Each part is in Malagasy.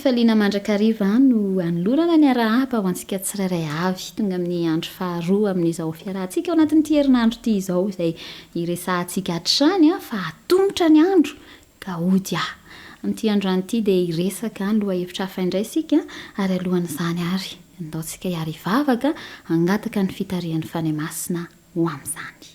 Fifaliana mandrakariva no anolorana ny arahaba ho antsika tsirairay avy tonga amin'ny andro faharoa amin'izao fiarahantsika ao anatin'ity herinandro ity izao izay iresahantsika hatrany fa atomotra ny andro ka hody aho. Amin'ity androany ity dia hiresaka lohahevitra hafa indray isika ary alohan'izany ary ndao tsika hiary hivavaka hangataka ny fitarihan'ny Fanahy Masina ho amin'izany.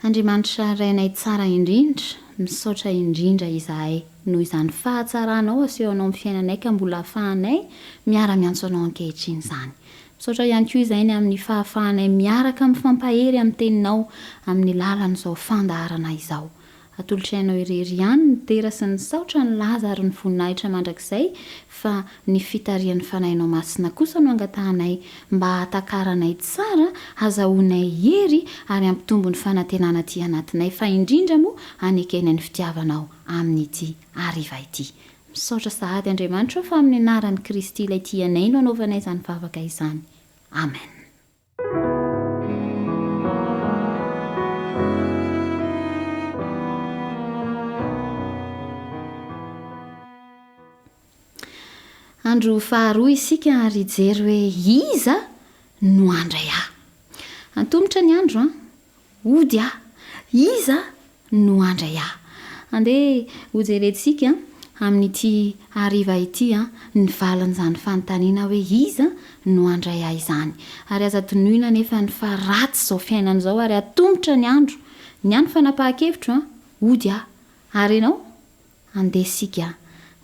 Andriamanitra Rainay tsara indrindra, misaotra indrindra izahay noho izany fahatsaranao asehonao amin'ny fiainanay ka mbola ahafahanay miara-miantso Anao ankehitriny izany. Misaotra ihany koa izahay ny amin'ny fahafahanay miaraka mifampahery amin'ny Teninao amin'ny lalan'izao fandaharana izao. Atolotray anao irery ihany ny dera sy ny saotra, ny laza ary ny voninahitra mandrakizay, fa ny fitarihan'ny Fanahinao Masina kosa no angatahanay mba hahatakaranay tsara, hazahoanay hery ary hampitombo ny fanantenana aty anatinay, fa indrindra moa hanekenay ny fitiavanao amin'ity hariva ity. Misaotra sahady Andriamanitra ô fa amin'ny anaran'i Kristy ilay tia anay no anaovanay izany vavaka izany. Amen. Andro faharoa isika ary hijery hoe iza no handray ahy. Antomotra ny andro an! Hody aho! Iza no handray ahy? Andeha hojerentsika amin'ity hariva ity ny valin'izany fanontaniana hoe iza no handray ahy izany. Ary aza adinoina anefa ny fa ratsy izao fiainana izao ary atomotra ny andro. Ny ahy ny fanapahan-kevitro, hody aho. Ary ianao? Andeha isika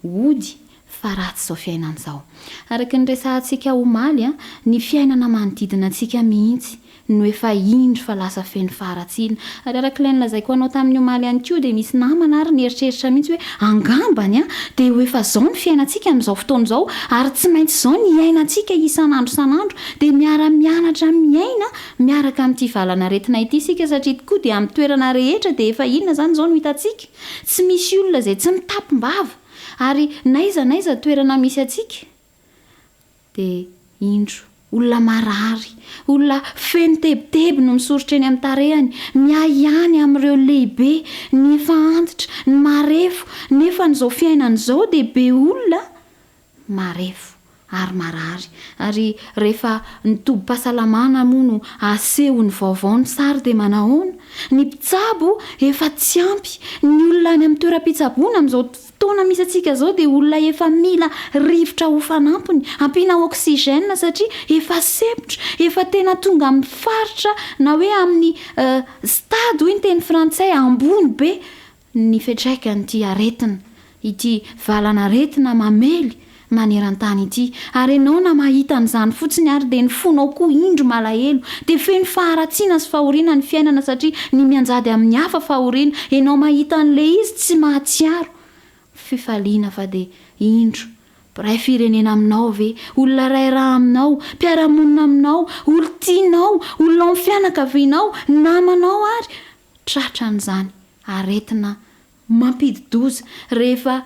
hody fa ratsy izao fiainana izao. Araka ny resahantsika omaly, ny fiainana manodidina antsika mihitsy no efa indro fa lasa feno faharatsiana. Ary araka ilay nolazaiko anao tamin'ny omaly ihany koa dia misy namana ary nieritreritra mihitsy hoe angambany dia ho efa izao ny fiainantsika amin'izao fotoana izao ary tsy maintsy izao ny hiainantsika isan'andro isan'andro dia miara-mianatra miaina miaraka amin'ity valan'aretina ity isika satria tokoa dia amin'ny toerana rehetra dia efa inona izany izao no hitantsika? Tsy misy olona izay tsy mitapim-bava, ary n'aiza n'aiza toerana misy antsika dia indro olona marary, olona feno tebiteby no misoritra eny amin'ny tarehany, miahiahy ny amin'ireo lehibe, ny efa antitra, ny marefo, nefa an'izao fiainana izao dia be olona marefo ary marary. Ary rehefa ny tobim-pahasalamana moa no aseho ny vaovao ny sary dia manahoana? Ny mpitsabo efa tsy ampy, ny olona any amin'ny toeram-pitsaboana amin'izao fotoana misy antsika izao dia olona efa mila rivotra ho fanampiny, ampiana oxygène satria efa sempotra, efa tena tonga amin'ny faritra na hoe amin'ny stade hoy ny teny frantsay ambony be ny fiantraikan'ity aretina ity valan'aretina mamely maneran-tany ity, ary ianao na mahita an'izany fotsiny ary dia ny fonao koa indro malahelo, dia feno faharatsiana sy fahoriana ny fiainana satria ny mianjady amin'ny hafa fahoriana, ianao mahita an'ilay izy tsy mahatsiaro fifaliana fa dia indro mpiray firenena aminao ve, olona iray rà aminao, mpiara-monina aminao, olon-tianao, olona ao amin'ny fianakavianao, namanao ary tratran'izany aretina mampidi-doza rehefa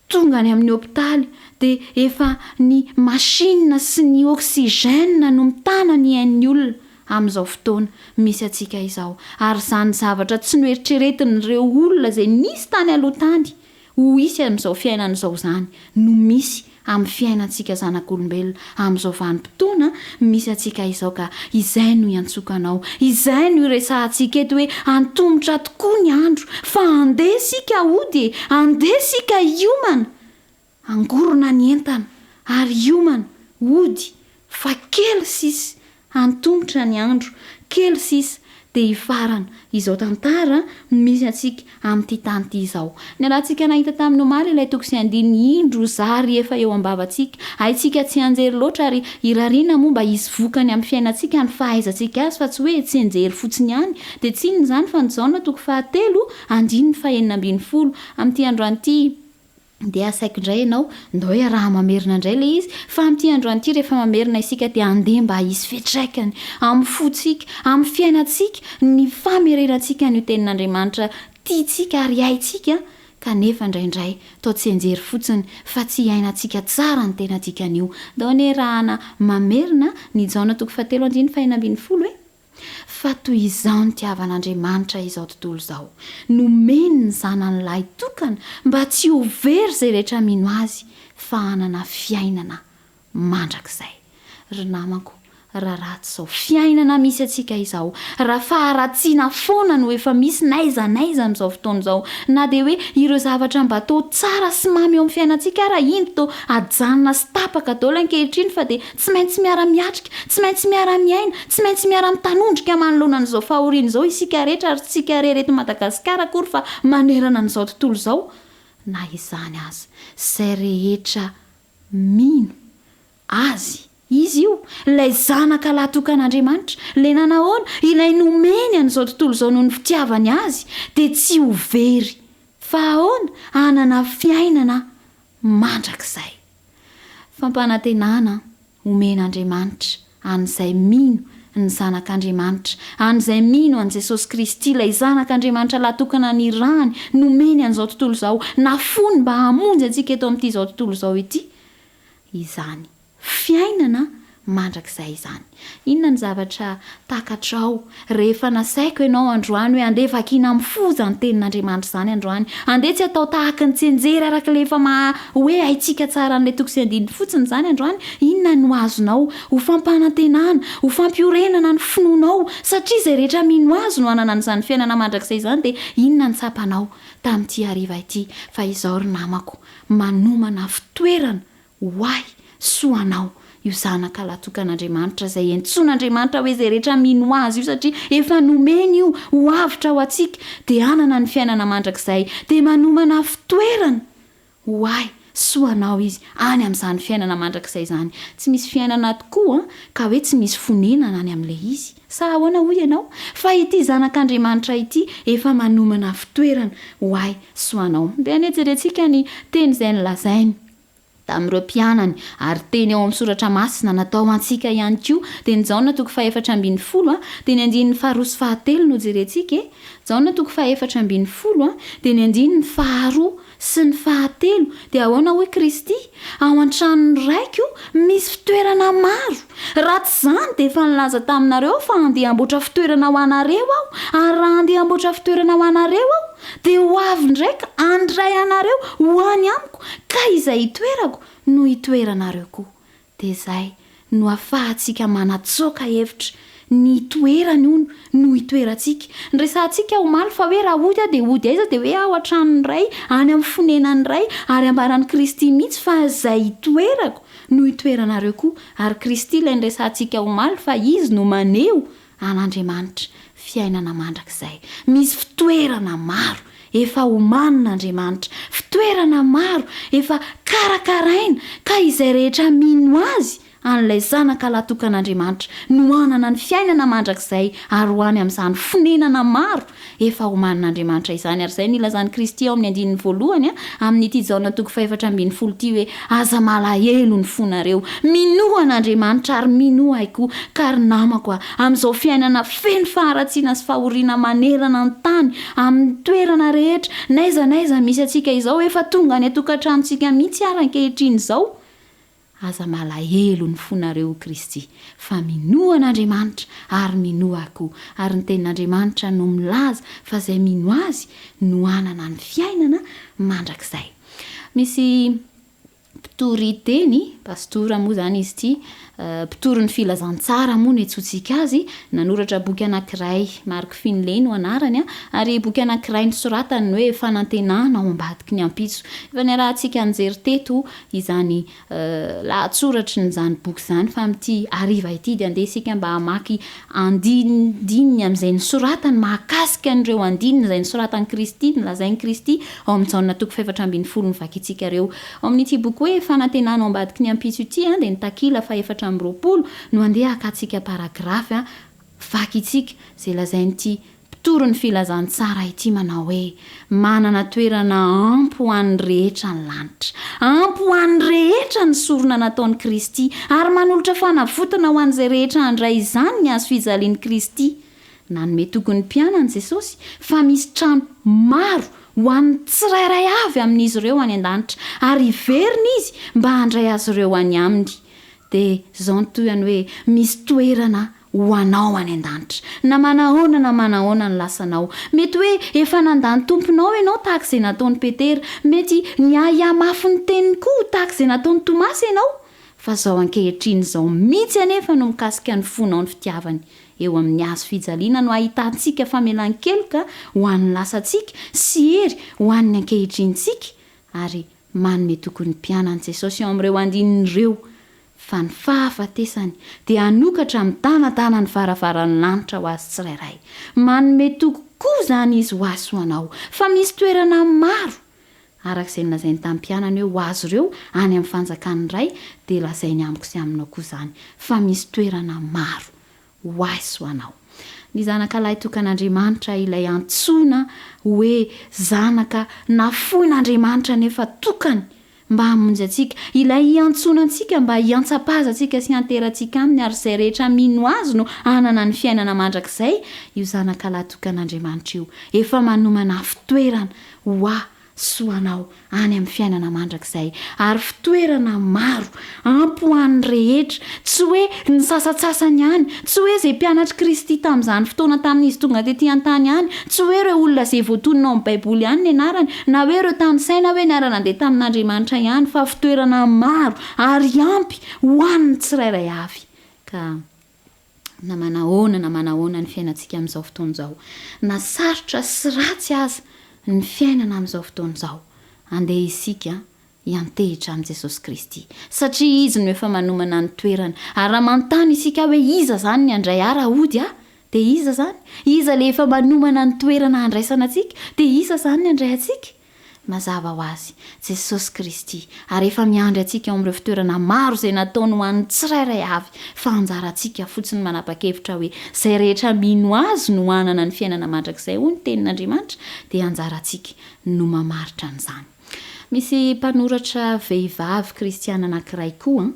tonga any amin'ny hopitaly dia efa ny machine sy ny oxygène no mitana ny ain'ny olona amin'izao fotoana misy antsika izao ary izany zavatra tsy noeritreretin'ireo olona izay nisy tany aloha tany ho hisy amin'izao fiainana izao izany no misy amin'ny fiainantsika zanak'olombelona amin'izao vanim-potoana misy antsika izao ka izay no iantsoako anao, izay no iresahantsika eto hoe antomotra tokoa ny andro fa andeha isika hody e, andeha isika hiomana, angorona ny entana ary hiomana hody fa kely sisa Antomotra ny andro, kely sisa dia hifarana izao tantara misy antsika amin'ity tany ity izao. Nialantsika nahita tamin'ny omaly ilay toko sy andininy indro zary efa eo am-bavantsika. Haintsika tsianjery loatra ary irariana moa mba hisy vokany amin'ny fiainantsika ny fahaizantsika azy fa tsy hoe tsianjery fotsiny ihany. Dia tsy inona izany fa ny Jaona toko fahatelo andininy fahenina ambinifolo. Amin'ity androany ity. Dia asaiko indray ianao, ndao iaraha-mamerina indray ilay izy, fa amin'ity androany ity rehefa mamerina isika dia andeha mba hisy fiantraikany amin'ny fontsika, amin'ny fiainantsika ny famerenantsika an'io tenin'Andriamanitra tiantsika ary haintsika. Kanefa indraindray toa tsianjery fotsiny fa tsy iainantsika tsara ny tena dikan'io. Ndao anie rahana mamerina ny Jaona toko fahatelo andininy fahenina ambinifolo e! Fa toy izao nitiavan'Andriamanitra izao tontolo izao, nomeny ny Zanany lahy tokana mba tsy ho very izay rehetra mino Azy fa hanana fiainana mandrakizay. Ry namako, raha ratsy izao fiainana misy antsika izao, raha faharatsiana foana no efa misy n'aiza n'aiza amin'izao fotoana izao, na dia hoe ireo zavatra mba toa tsara sy mamy eo amin'ny fiainantsika ara indro toa ajanona sy tapaka daholo ankehitriny fa dia tsy maintsy miara-miatrika, tsy maintsy miara-miaina, tsy maintsy miara-mitanondrika manoloana an'izao fahoriana izao isika rehetra ary tsy isika irery eto Madagasikara akory fa manerana an'izao tontolo izao. Na izany aza, izay rehetra mino Azy. Izy io, ilay Zanaka lahatokan'Andriamanitra, ilay nanahoana, ilay nomeny an'izao tontolo izao noho ny fitiavany Azy, dia tsy ho very, fa ahoana? Hanana fiainana mandrakizay. Fampanantenana omen'Andriamanitra an'izay mino ny Zanak'Andriamanitra, an'izay mino an'i Jesosy Kristy, ilay Zanak'Andriamanitra lahatokana nirahany, nomeny an'izao tontolo izao, nafoiny mba hamonjy antsika eto amin'ity izao tontolo izao ity, izany fiainana mandrakizay izany. Inona ny zavatra takatrao rehefa nasaiko ianao androany hoe andeha vakiana amin'ny fo izany tenin'Andriamanitra izany androany? Andeha tsy atao tahaky ny tsianjery araka ilay efa maha hoe haintsika tsara an'ilay toko sy andininy fotsiny izany androany? Inona no azonao ho fampanantenana, ho fampiorenana ny finoanao? Satria izay rehetra mino Azy no hanana an'izany fiainana mandrakizay izany dia inona no tsapanao tamin'ity hariva ity? Fa izao ry namako, manomana fitoerana ho ahy sy ho anao io Zanaka Lahatokan'Andriamanitra izay iantsoan'Andriamanitra hoe izay rehetra mino Azy io satria efa nomeny io ho avotra ho antsika dia hanana ny fiainana mandrakizay dia manomana fitoerana ho ahy sy ho anao Izy any amin'izany fiainana mandrakizay izany. Tsy misy fiainana tokoa ka hoe tsy misy fonenana any amin'ilay izy. Sa ahoana hoy ianao? Fa ity Zanak'Andriamanitra ity efa manomana fitoerana ho ahy sy ho anao. Ndeha anie jerentsika ny teny izay nolazainy tamin'ireo mpianany, ary teny ao amin'ny Soratra Masina natao ho antsika ihany koa, dia ny Jaona toko faha-14, dia ny andininy faharoa sy fahatelo no jerentsika e. Jaona toko faha-14, dia ny andininy faharoa sy ny fahatelo, dia ahoana hoy Kristy? Ao an-tranon'ny Raiko misy fitoerana maro. Raha tsy izany dia efa nilaza taminareo aho fa handeha hamboatra fitoerana ho anareo aho, ary raha handeha hamboatra fitoerana ho anareo aho, dia ho avy indray ka handray anareo ho any amiko, ka izay itoerako no hitoeranareo koa. Dia izay no afahantsika manatsoaka hevitra, ny itoerany hono no itoerantsika. Niresahantsika omaly fa hoe raha hody aho dia hody aiza dia hoe ao an-tranon'ny Ray, any amin'ny fonenan'ny Ray, ary ambaran'i Kristy mihitsy fa izay itoerako no itoeranareo koa. Ary Kristy ilay niresahantsika omaly fa Izy no maneho an'Andriamanitra fiainana mandrakizay. Misy fitoerana maro efa omanin'Andriamanitra, fitoerana maro efa karakaraina ka izay rehetra mino Azy, an'ilay Zanaka Lahatokan'Andriamanitra, no hanana ny fiainana mandrakizay ary ho any amin'izany fonenana maro efa omanin'Andriamanitra izany. Ary izay no ilazan'i Kristy ao amin'ny andininy voalohany amin'ity Jaona toko fahefatra ambinifolo ity hoe, Aza malahelo ny fonareo. Minoa an'Andriamanitra ary minoa Ahy koa. Ka ry namako a, amin'izao fiainana feno faharatsiana sy fahoriana manerana ny tany, amin'ny toerana rehetra, n'aiza n'aiza misy antsika izao, efa tonga any an-tokantranontsika mihitsy ary ankehitriny izao, Aza malahelo ny fonareo ho Kristy, fa minoa an'Andriamanitra ary minoa Ahy koa. Ary ny Tenin'Andriamanitra no milaza fa izay mino Azy no hanana ny fiainana mandrakizay. Misy mpitory teny, pastora moa izany izy ity, mpitory ny filazantsara moa no iantsoantsika azy, nanoratra boky anankiray, Mark Finley no anarany, ary boky anankiray nosoratany ny hoe Fanantenana ao ambadiky ny ampitso. Efa niarahantsika nijery teto izany lahatsoratry ny izany boky izany fa amin'ity hariva ity dia andeha isika mba hamaky andinindininy amin'izay nosoratany mahakasika an'ireo andininy izay nosoratan'i Kristy, nolazain'i Kristy ao amin'ny Jaona toko fahefatra ambinifolo novakintsika ireo. Ao amin'ity boky hoe Fanantenana ao ambadiky ny ampitso ity dia ny takila fahefatra amby roapolo no andeha hakantsika paragrafy Vakintsika izay lazain'ity mpitory ny filazantsara ity manao hoe, Manana toerana ampy ho an'ny rehetra ny lanitra. Ampy ho an'ny rehetra ny sorona nataon'i Kristy, ary manolotra fanavotana ho an'izay rehetra handray izany ny hazo fijalian'i Kristy. Nanome toky ny mpianany Jesosy fa misy trano maro. ho an'ny tsirairay avy amin'izy ireo any an-danitra, ary hiverina Izy mba handray azy ireo any Aminy. Dia izao ny tohiny hoe, Misy toerana ho anao any an-danitra. Na manahoana na manahoana ny lasanao. Mety hoe efa nandà ny Tomponao ianao tahaka izay nataon'i Petera. Mety niahiahy mafy ny teniny koa tahaka izay nataon'i Tomasy ianao. Fa izao ankehitriny izao mihitsy anefa no mikasika ny fonao ny fitiavany. Eo amin'ny hazo fijaliana no ahitantsika famelan-keloka ho an'ny lasantsika sy hery ho an'ny ankehitrinintsika ary manome toky ny mpianany Jesosy eo amin'ireo andininy ireo fa ny fahafatesany dia hanokatra midanadana ny varavaran'ny lanitra ho azy tsirairay. Manome toky koa izany Izy ho ahy sy ho anao fa misy toerana maro Araka izay nolazainy tamin'ny mpianany hoe ho azy ireo any amin'ny fanjakan'ny Ray, dia lazainy amiko sy aminao koa izany, fa misy toerana maro ho ahy sy ho anao. Ny Zanaka Lahitokan'Andriamanitra, ilay antsoina hoe Zanaka nafoin'Andriamanitra nefa tokany mba hamonjy antsika, ilay iantsoana antsika mba hiantsapazantsika sy hianterantsika Aminy ary izay rehetra mino Azy no hanana ny fiainana mandrakizay, io Zanaka Lahitokan'Andriamanitra io efa manomana fitoerana ho ahy sy ho anao any amin'ny fiainana mandrakizay, ary fitoerana maro, ampy ho an'ny rehetra, tsy hoe ny sasantsasany ihany, tsy hoe izay mpianatr'i Kristy tamin'izany fotoana tamin'izy tonga tety an-tany ihany, tsy hoe ireo olona izay voatonona ao amin'ny Baiboly ihany ny anarany, na hoe ireo tanisaina hoe niara-nandeha tamin'Andriamanitra ihany, fa fitoerana maro ary ampy ho an'ny tsirairay avy. Ka. Na manahoana na manahoana ny fiainantsika amin'izao fotoana izao, na sarotra sy ratsy aza ny fiainana amin'izao fotoana izao, andeha isika hiantehitra amin'i Jesosy Kristy, satria Izy no efa manomana ny toerana. Ary raha manontany isika hoe iza izany ny handray ahy raha hody aho, dia iza izany? Iza ilay efa manomana ny toerana handraisana antsika, dia iza izany ny handray antsika? Mazava ho azy, Jesosy Kristy, ary efa miandry antsika ao amin'ireo fitoerana maro izay nataony ho an'ny tsirairay avy, fa anjarantsika fotsiny manapa-kevitra hoe izay rehetra mino Azy no hanana ny fiainana mandrakizay hoy ny Tenin'Andriamanitra, dia anjarantsika no mamaritra an'izany. Misy mpanoratra vehivavy kristiana anankiray koa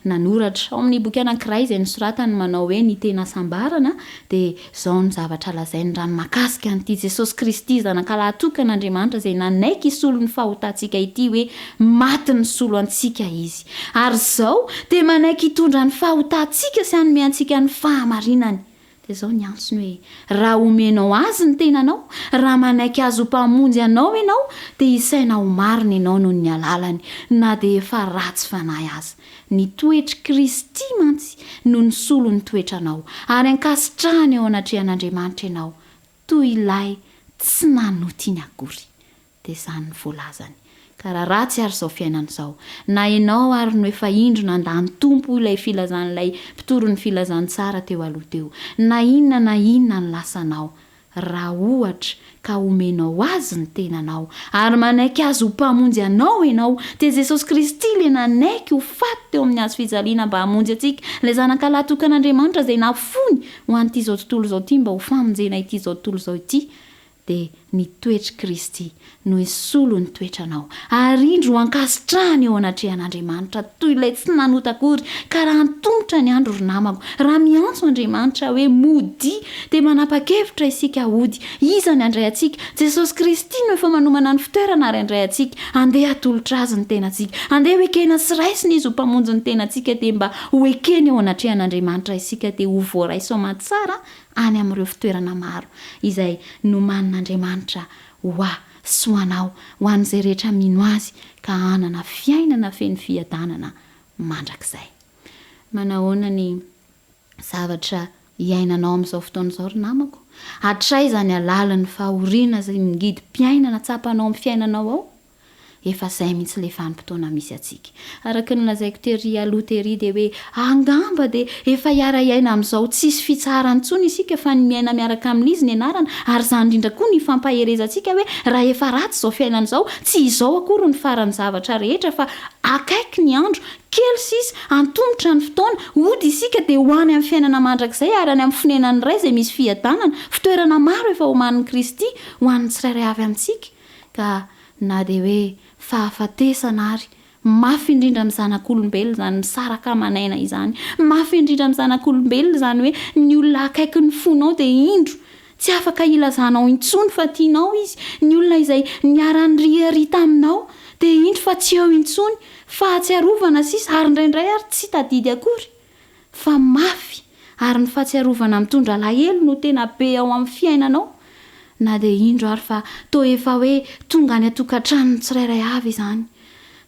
nanoratra, ao amin'ny boky anankiray izay nosoratany manao hoe Ny Tena Hasambarana, dia izao ny zavatra lazainy raha ny mahakasika an'ity Jesosy Kristy Zanakalahy tokan'Andriamanitra izay nanaiky hisolo ny fahotantsika ity hoe maty nisolo antsika Izy. Ary izao dia manaiky hitondra ny fahotantsika sy hanome antsika ny fahamarinany. Dia izao ny antsony hoe, Raha omenao Azy ny tenanao, raha manaiky Azy ho Mpamonjy anao ianao, dia hisaina ho marina ianao noho ny alalany, na dia efa ratsy fanahy aza. Ny toetr'i Kristy mantsy no nisolo ny toetranao, ary ankasitrahany eo anatrehan'Andriamanitra ianao, toy ilay tsy nanotiny akory. Dia izany ny voalazany. Ka raha ratsy ary izao fiainana izao, na ianao ary no efa indro nandà ny Tompo hoy ilay filazan'ilay mpitory ny filazantsara teo aloha teo, na inona na inona ny lasanao, raha ohatra ka omenao Azy ny tenanao, ary manaiky Azy ho Mpamonjy anao ianao, dia Jesosy Kristy ilay nanaiky ho faty teo amin'ny hazo fijaliana mba hamonjy antsika, ilay Zanakalahy tokan'Andriamanitra izay nafoiny ho an'ity izao tontolo izao ity mba ho famonjena ity izao tontolo izao ity, dia ny toetr'i Kristy no hisolo ny toetranao, ary indro ho ankasitrahana eo anatrehan'Andriamanitra toy ilay tsy nanota akory, ka raha antomotra ny andro ry namako, raha miantso Andriamanitra hoe modia, dia manapa-kevitra isika hody, iza ny handray antsika? Jesosy Kristy no efa manomana ny fitoerana ary handray antsika, andeha hatolotra Azy ny tenantsika, andeha ho ekena sy raisina Izy ho Mpamonjy ny tenantsika, dia mba ho ekena eo anatrehan'Andriamanitra isika, dia ho voaray soamantsara any amin'ireo fitoerana maro izay nomanin'Andriamanitra ho ahy sy ho anao, ho an'izay rehetra mino Azy ka hanana fiainana feno fiadanana mandrakizay. Manahoana ny zavatra iainanao amin'izao fotoana izao ry namako? Hatraiza ny halalin'ny fahoriana izay ngidim-piainana tsapanao amin'ny fiainanao ao? Efa zay mihitsy le vanim-potoana misy antsika. Araka ny nolazaiko tery aloha tery dia hoe angamba dia efa hiara-hiaina amin'izao tsisy fitsaharana intsony isika fa ny miaina miaraka amin'Izy ny anarana ary izany indrindra koa ny ifampaherezantsika hoe raha efa ratsy izao fiainana izao tsy izao akory ny faran'ny zavatra rehetra fa akaiky ny andro, kely sisa, antomotra ny fotoana, hody isika dia ho any amin'ny fiainana mandrakizay ary any amin'ny fonenan'ny Ray izay misy fiadanana, fitoerana maro efa omanin'i Kristy ho an'ny tsirairay avy amintsika. Ka na dia hoe fahafatesana ary, mafy indrindra amin'ny zanak'olombelona izany misaraka aman'aina izany. Mafy indrindra amin'ny zanak'olombelona izany hoe ny olona akaikin'ny fonao dia indro Tsy afaka hilazanao intsony fa tianao izy, ny olona izay niara-niriaria taminao dia indro fa tsy eo intsony, fahatsiarovana sisa ary indraindray ary tsy tadidy akory. Fa mafy ary ny fahatsiarovana mitondra alahelo no tena be ao amin'ny fiainanao, na dia indro ary fa toa efa hoe tonga any an-tokantranon'ny tsirairay avy izany.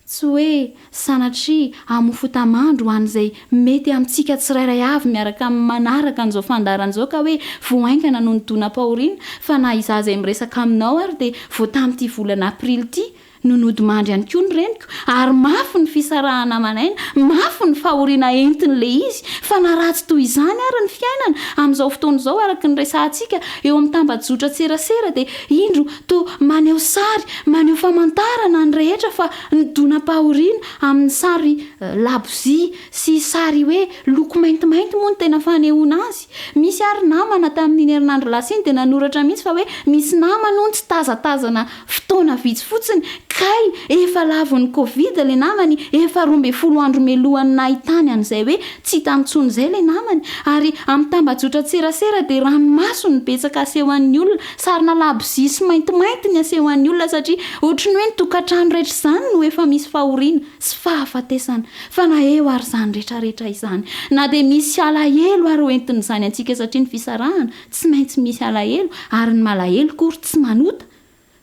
Tsy hoe sanatria hamofotamandry ho an'izay mety amintsika tsirairay avy miaraka amin'ny manaraka an'izao fandaharana izao ka hoe vao haingana no nidonam-pahoriana fa na izaho izay miresaka aminao ary dia vao tamin'ity volana aprily ity no nodimandry ihany koa ny reniko ary mafy ny fisarahana aman'aina, mafy ny fahoriana entin'ilay izy fa na ratsy toy izany ary ny fiainana amin'izao fotoana izao araka ny resahantsika eo amin'ny tambajotran-tserasera dia indro toa maneho sary, maneho famantarana ny rehetra fa nidonam-pahoriana amin'ny sary labozia sy sary hoe loko maintimainty moa no tena fanehoana azy. Misy ary namana tamin'iny herinandro lasa iny dia nanoratra mihitsy fa hoe misy namana hono tsy tazatazana fotoana vitsy fotsiny kay efa lavon'ny covid le namany efa 12 andro melohan'ny nahitany an'izay hoe tsy hitany intsony izay le namany ary amin'ny tambajotran-tserasera dia ranomaso no betsaka asehoan'ny olona sarina labozia sy maintimainty ny asehoan'ny olona satria ohatry ny hoe ny tokantrano rehetra izany no efa misy fahoriana sy fahafatesana fa na eo ary izany retraretra izany na dia misy alahelo ary hoentin'izany antsika satria ny fisarahana tsy maintsy misy alahelo ary ny malahelo kory tsy manota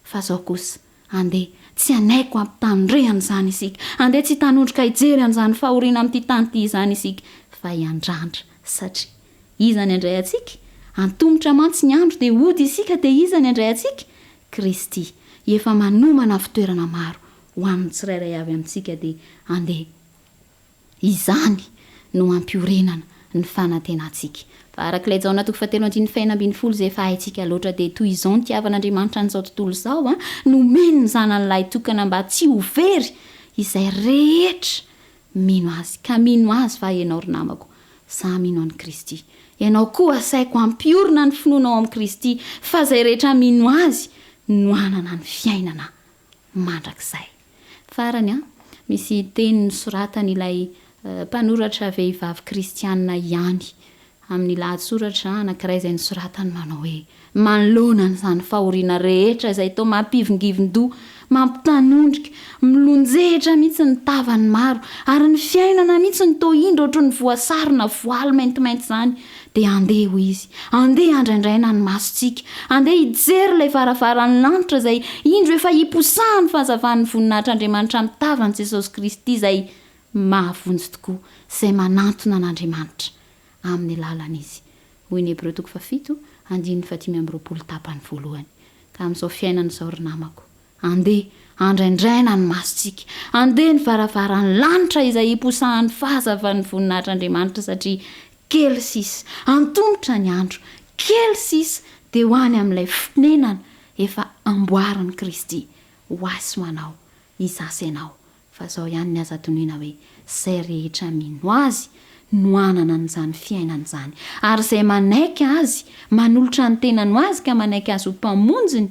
fa zao kosa andeha tsy hanaiko hampitandre an'izany isika andeha tsy hitanondroka hijery an'izany fahoriana amin'ity tany ity izany isika fa hiandrandra satria iza ny handray antsika? Antomotra mantsy ny andro dia hody isika dia iza ny handray antsika? Kristy efa manomana fitoerana maro ho an'ny tsirairay avy amintsika dia andeha Izany no hampiorenana ny fanantenantsika. Fa araka ilay Jaona toko fahatelo andininy fahenina ambin'ny folo izay efa haintsika loatra dia toy izao nitiavan'Andriamanitra an'izao tontolo izao, nomeny ny Zanany lahitokana mba tsy ho very izay rehetra mino Azy. Ka mino Azy va ianao ry namako? Sa mino an'i Kristy? Ianao koa asaiko hampiorina ny finoanao amin'i Kristy fa izay rehetra mino Azy no hanana ny fiainana mandrakizay. Farany an, misy teny nosoratan' ilay mpanoratra vehivavy kristiana ihany amin'ny lahatsoratra anankiray izay nosoratany manao hoe, Manoloana an'izany fahoriana rehetra izay toa mampivingivin-doha, mampitanondrika, milonjehitra mihitsy ny tavan'ny maro, ary ny fiainana mihitsy no toa indro ohatry ny voasarona voaly maintimainty izany, Dia andeha, hoy izy, andeha handraindraina ny masontsika, andeha hijery ilay varavaran'ny lanitra izay indro efa hiposahan'ny fahazavan'ny voninahitr'Andriamanitra amin'ny tavan'i Jesosy Kristy izay mahavonjy tokoa izay manantona an'Andriamanitra amin'ny alalan'Izy, hoy ny Hebreo toko fahafito andininy fahadimy amby 20 tapany voalohany. Ka amin'izao fiainana izao ry namako, Andeha handraindraina ny masontsika. Andeha ny varavaran'ny lanitra izay hiposahan'ny fahazavan'ny voninahitr'Andriamanitra satria kely sisa, antomotra ny andro, kely sisa dia ho any amin'ilay fonenana efa amboarin'i Kristy ho ahy sy ho anao, izaho sy ianao. Fa zao ihany ny aza adinoina hoe zay rehetra mino Azy no hanana an'izany fiainana izany. Ary izay manaiky Azy, manolotra ny tenany ho Azy ka manaiky Azy ho Mpamonjiny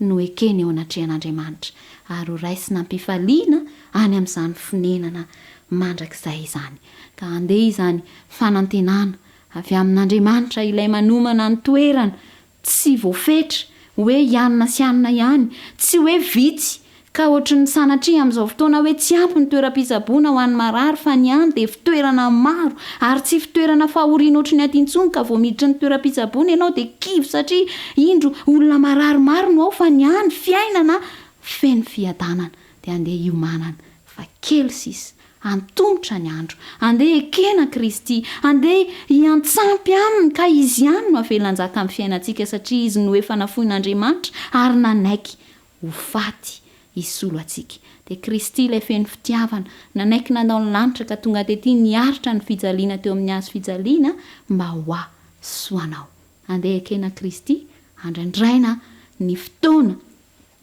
no ekeny eo anatrehan'Andriamanitra ary ho raisina am-pifaliana any amin'izany fonenana mandrakizay izany. Ka andeha izany fanantenana avy amin'Andriamanitra ilay manomana ny toerana tsy voafetra, hoe hianina sy hanina ihany, tsy hoe vitsy ka ohatry ny sanatria amin'izao fotoana hoe tsy ampy ny toeram-pitsaboana ho an'ny marary fa ny any dia fitoerana maro ary tsy fitoerana fahoriana ohatry ny aty intsony ka vao miditra ny toeram-pitsaboana ianao dia kivy satria indro olona marary maro no ao fa ny any fiainana feno fiadanana dia andeha hiomanana fa kely sisa antomotra ny andro andeha ekena Kristy andeha hiantsampy aminy ka izy ihany no avela hanjaka amin'ny fiainantsika satria izy no efa nafoin'Andriamanitra ary nanaiky ho faty hisolo antsika. Dia Kristy ilay feno fitiavana, nanaiky nandao ny lanitra ka tonga tety niaritra ny fijaliana teo amin'ny hazo fijaliana mba ho ahy sy ho anao. Andeha ekena Kristy handraindraina ny fotoana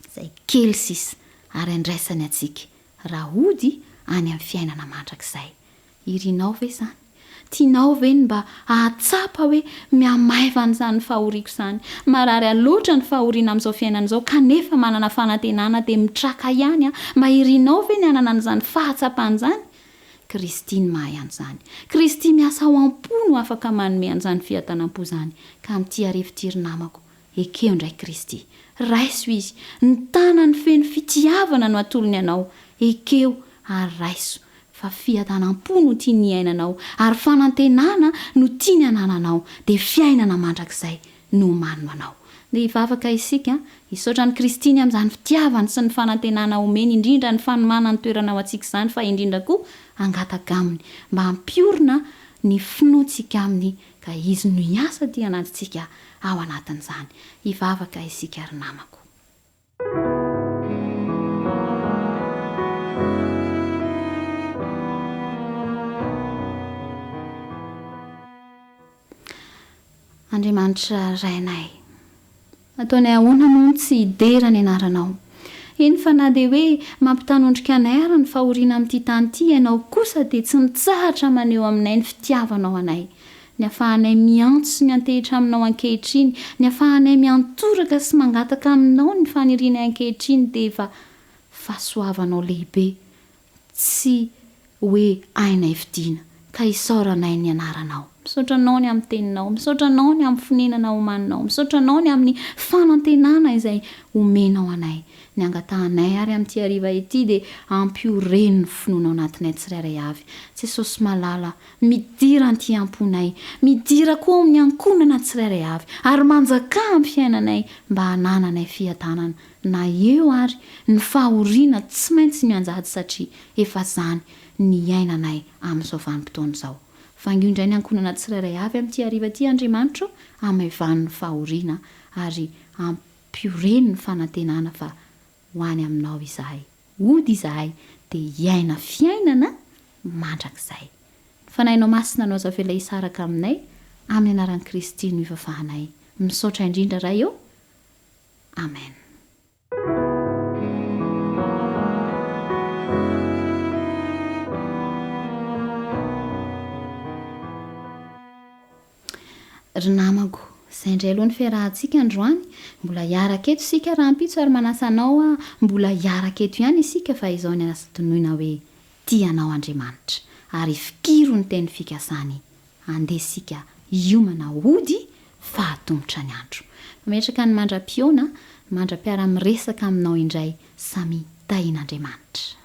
izay kely sisa ary handraisany antsika raha hody any amin'ny fiainana mandrakizay. Irinao ve izany? Tianao ve ny mba hahatsapa hoe mihamaivana izany fahoriako izany? Marary ahy loatra ny fahoriana amin'izao fiainana izao kanefa manana fanantenana dia mitraka ihany aho. Mba irinao ve ny hanana an'izany fahatsapana izany? Kristy no mahay an'izany. Kristy miasa ao am-po no afaka manome an'izany fiadanam-po izany. Ka amin'ity hariva ity ry namako. Ekeo indray Kristy. Raiso Izy. Ny tanany feno fitiavana no atolony anao. Ekeo ary raiso fa fiadanam-po no tiany hiainanao ary fanantenana no tiany hanananao, dia fiainana mandrakizay no omaniny ho anao. Ndeha hivavaka isika, hisaotra an'i Kristy ny amin'izany fitiavany sy ny fanantenana omeny, indrindra ny fanomanany toerana ho antsika izany, fa indrindra koa hangataka Aminy mba hampiorina ny finoantsika Aminy ka Izy no hiasa aty anatintsika ao anatin'izany. Hivavaka isika ry namako. Andriamanitra Rainay, ataonay ahoana moa no tsy hidera ny anaranao? Eny fa na dia hoe mampitanondrika anay ary ny fahoriana amin'ity tany ity, Ianao kosa dia tsy mitsahatra maneho aminay ny fitiavanao anay. Ny afahanay miantso sy miantehitra aminao ankehitriny, ny afahanay miantoraka sy mangataka aminao ny fanirianay ankehitriny dia efa fahasoavanao lehibe tsy hoe hainay vidiana, ka isaoranay ny anaranao. Misaotra anao ny amin'ny teninao, misaotra anao ny amin'ny fonenana omaninao, misaotra anao ny amin'ny fanantenana izay omenao anay. Ny angatahanay ary amin'ity hariva ity dia ampioreno ny finoana ao anatinay tsirairay avy. Jesosy malala, Midira anty am-ponay, midira koa ao amin'ny ankohonana tsirairay avy, ary manjakà amin'ny fiainanay mba hanananay fiadanana na eo ary ny fahoriana tsy maintsy mianjady satria efa zany ny iainanay amin'izao vanim-potoana izao. Vangio indray ny ankohonana tsirairay avy amin'ity hariva ity Andriamanitra o, amaivano ny fahoriana ary ampioreno ny fanantenana fa ho any aminao izahay. Hody izahay dia hiaina fiainana mandrakizay. Ny Fanahinao Masina no azo avela hisaraka aminay, amin'ny anaran'i Kristy no ivavahanay. Misaotra indrindra Ray ô. Amen. Ry namako, izay indray aloha ny fiarahantsika androany, mbola hiaraka eto isika rahampitso ary manasa anao aho mbola hiaraka eto ihany isika fa izao ny azo tonoina hoe tia anao Andriamanitra ary fikiro ny teny fikasany andeha isika hiomana hody fa atomotra ny andro. Mametraka ny mandra-pihaona, mandra-piara-miresaka aminao indray samia tahian'Andriamanitra.